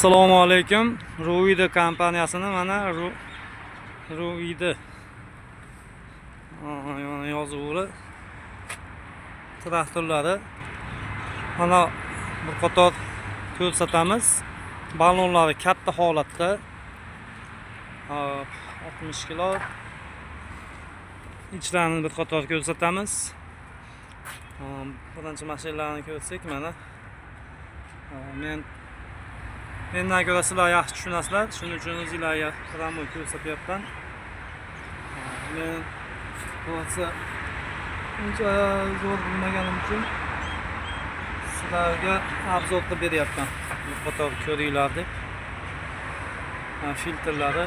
Assalomu alaykum. Ruida kompaniyasini mana Ruida mana yozuvli traktorlari mana bir qator ko'rsatamiz. Ballonlari katta holatda. Hop, 60 kilo. Ichlarini bir qator ko'rsatamiz. Birinchi mashinalarni ko'rsak mana. Mendan ko'ra sizlar yaxshi tushunasizlar. Shuning uchun o'zinglarga prямой ko'rsatyapman. Men to'g'risi uncha zo'r bilmaganim uchun sizlarga обзор qilib beryapman. Bir qator ko'ringlar deb. Filtrlari.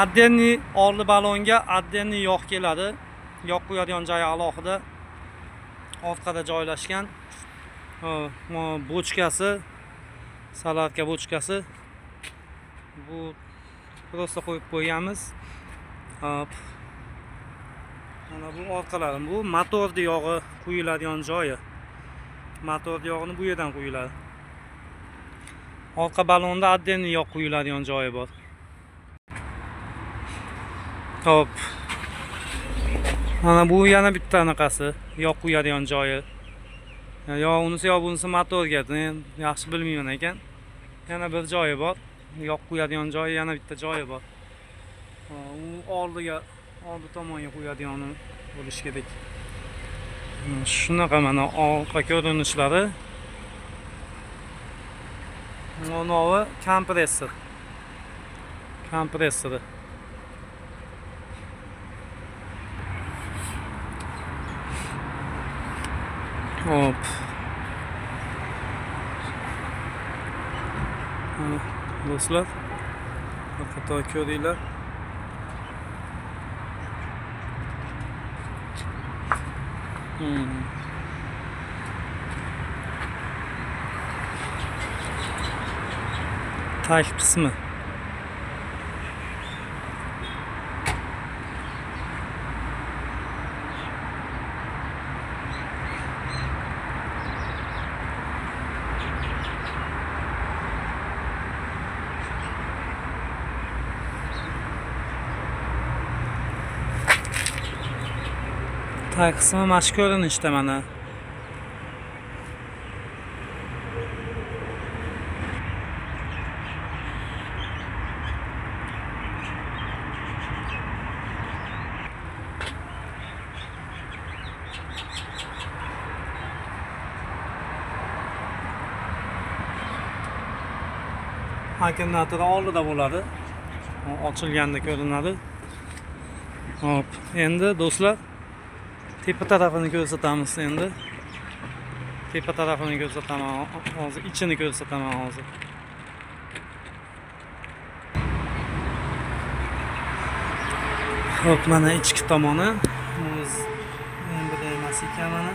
Отдельный oldi ballonga отдельный yog' keladi. Yog' qo'yadigan joyi alohida orqada joylashgan. Bochkasi, salatga bochkasi. Bu просто qo'yib qo'yganmiz. Hop. Mana bu orqalari, bu motorni yog'i quyiladigan joyi. Motor yog'ini bu yerdan quyiladi. Orqa ballonda отдельный yog' quyiladigan joyi bor. Hop. Mana bu yana bitta anaqasi, yog' quyadigan joyi. Yo unisi yo bunisi motorga, yaxshi bilmayman ekan. Yana bir joyi bor. Yog' quyadigan joyi yana bitta joyi bor. U oldiga, oldi tomonga qo'yadigani bo'lishi kerak. Shunaqa mana orqa ko'rinishlari. Manovi kompressor. Kompressori. Hop. Mana do'stlar, bir qator ko'ringlar. Tag qismi. Tag qismi mana shu ko'rinishda mana. Akkumulyatori oldida bo'ladi. Ochilganda ko'rinadi. Hop, endi do'stlar tepa tarafini ko'rsatamiz endi. Tepa tarafini ko'rsataman hozir, ichini ko'rsataman hozir. Hop, mana ichki tomoni. O'z endi emas ekan mana.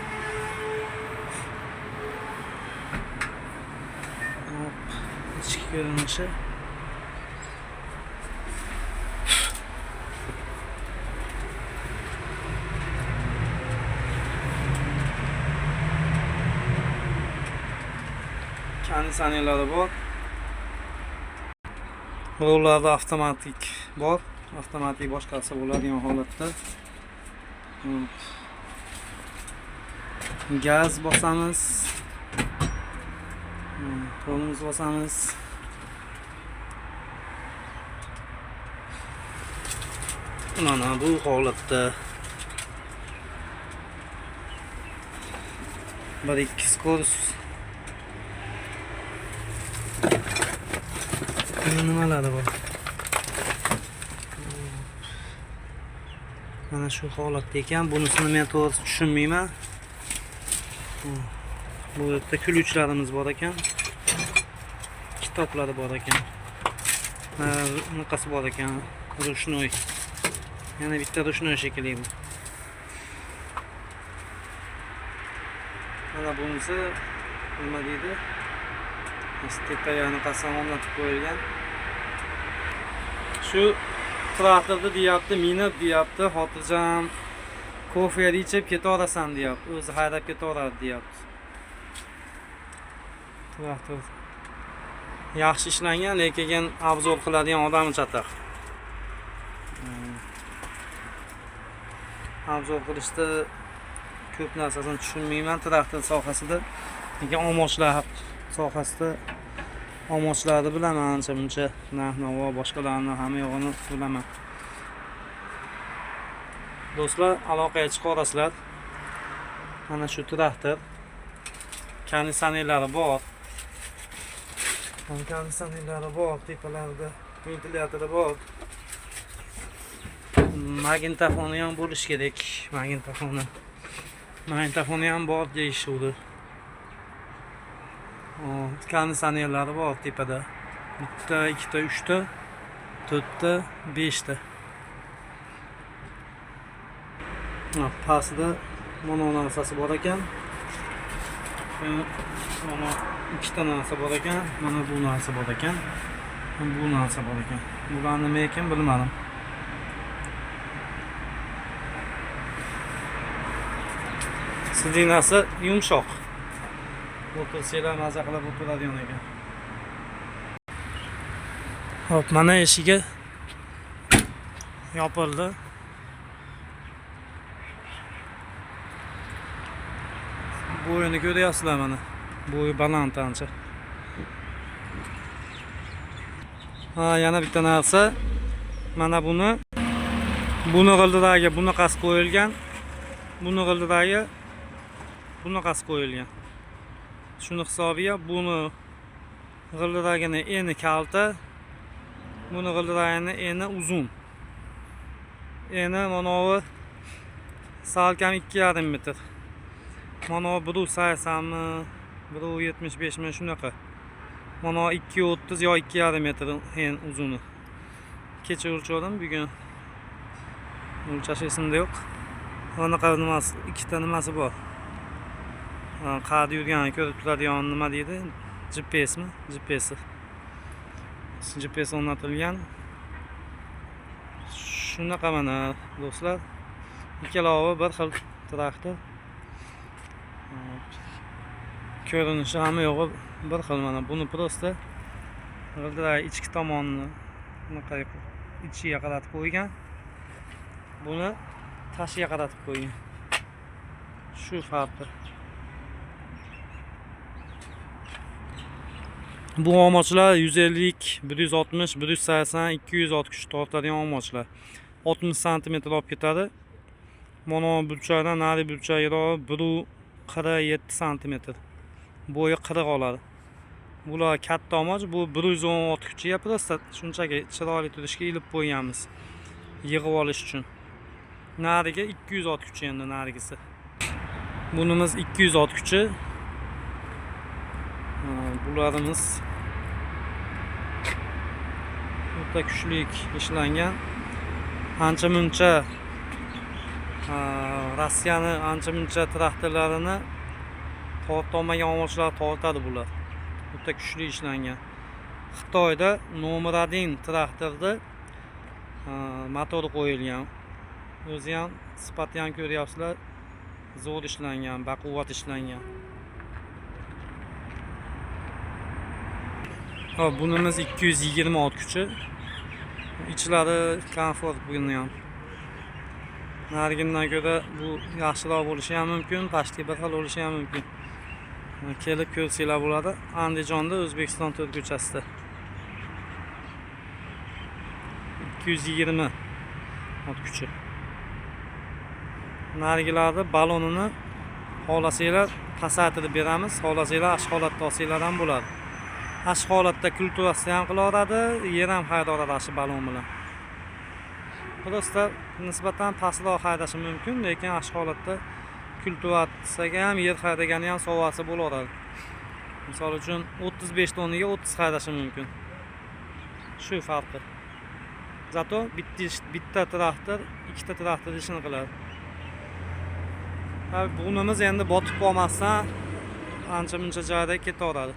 Hop, ichki ko'rinishi. Konditsionerlari bor. Rollarda avtomatik bor. Avtomatik boshqarsa bo'ladigan holatda. Gaz bosamiz. Tormoz bosamiz. Mana bu holatda 1-2 skors. Nimalari bor? Mana shu holatda ekan. Bunisini men to'g'risi tushunmayman. Bu yerda ключlarimiz bor ekan. Kitoblari bor ekan. Bunaqasi bor ekan. Ручной. Yana bitta ручной shekilli bu. Mana bunisi nima deydi? Tepaga anaqasi o'rnatib qo'yilgan. Shu traktorni deyapti, minib deyapti, xotirjam kofe ichib ketaverasan deyapti. O'zi haydab ketaveradi deyapti. Traktor yaxshi ishlangan, lekin обзор qiladigan odami chatoq. Обзор qilishda ko'p narsasini tushunmayman traktor sohasida, lekin omochlar sohasida omochlarni bilaman ancha muncha, narx navo boshqalarni hamma yo'g'ini bilaman. Do'stlar, aloqaga chiqaverasizlar. Mana shu traktor konditsionerlari bor. Konditsionerlari bor, tepalarida ventilyatori bor. Magnitofoni ham bo'lishi kerak. Magnitofoni. Magnitofoni ham bor deyishuvdi. Konditsionerlari bor tepada. Bitta, ikkita, uchta, to'rtta, beshta. Pastida mono narsasi bor ekan. Mana ikkita narsa bor ekan, mana bu narsa bor ekan, bu narsa bor ekan. Bular nima ekan bilmadim. Sidinasi yumshoq. O'tirsanglar maza qilib o'tiradigan ekan. Hop, mana eshigi yopildi. Bo'yini ko'ryapsizlar mana. Bo'yi baland ancha. Ha, yana bitta narsa. Mana buni g'ildiragi bunaqasi qo'yilgan. Buni g'ildiragi bunaqasi qo'yilgan. Shuni hisobiga buni g'ildiragini eni kalta, buni g'ildiragini eni uzun. Eni manovi salkam 2,5 metr. Mana 1.80 mi, 1.75 mi shunaqa. Mana 2.30 yo 2,5 metr en uzuni. Kecha o'lchadim, bugun o'lchash esimda yo'q. Anaqa nimasi, ikkita nimasi bor. Qayerda yurganini ko'rib turadigan nima deydi? GPSmi? GPS. GPS o'rnatilgan. Shunaqa mana do'stlar. Ikkalovi bir xil traktor. Ko'rinishi hamma yo'g'i bir xil mana. Buni prosta g'ildirak ichki tomonini bunaqa ichiga qaratib qo'ygan. Buni tashiga qaratib qo'ygan. Shu farqi. Bu omochlar 150, 160, 180, 200 ot kuchi tortadigan omochlar. 60 santimetr olib ketadi. Mana burchakdan nari burchagiga 1.47 santimetr. Bo'yi 40 oladi. Bular katta omoch, bu 110 ot kuchiga prosta shunchaki chiroyli turishga ilib qo'yganmiz. Yig'ib olish uchun. Nariga 200 ot kuchi endi narigisi. Bunimiz 200 ot kuchi. Bularimiz o'ta kuchli ishlangan. Ancha muncha Rossiyani ancha muncha traktorlarini tortolmagan omochlar tortadi bular. O'ta kuchli ishlangan. Xitoyda nomer 1 traktorda motori qo'yilgan. O'zi ham sifati ham ko'ryapsizlar, zo'r ishlangan, baquvvat ishlangan. Hop, bunimiz 220 ot kuchi. Ichlari komfort buni ham. Narigindan ko'ra bu yaxshiroq bo'lishi ham mumkin, pastki bir xil bo'lishi ham mumkin. Kelib ko'rsanglar bo'ladi. Andijonda O'zbekiston 4 ko'chasida. 220 ot kuchi. Narigilarni balonini xohlasanglar pasaytirib beramiz, xohlasanglar ash holatda olsanglar ham bo'ladi. Ash holatda kultivatsiya ham qilaveradi, yer ham haydaveradi shu balon bilan. Prosta nisbatan pastroq haydashi mumkin, lekin ash holatda kultivatsiyaga ham yer haydagani ham sovasi bo'laveradi. Misol uchun 35 tonniga 30 haydashi mumkin. Shu farqi. Zato bitta traktor, ikkita traktor ishini qiladi. Ha, bunimiz endi botib qolmasdan ancha muncha joyda ketaveradi.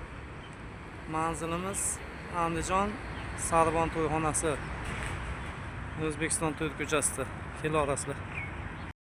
Manzilimiz Andijon Sarbon to'yxonasi. O'zbekiston 4 ko'chasida. Kelaverasizlar.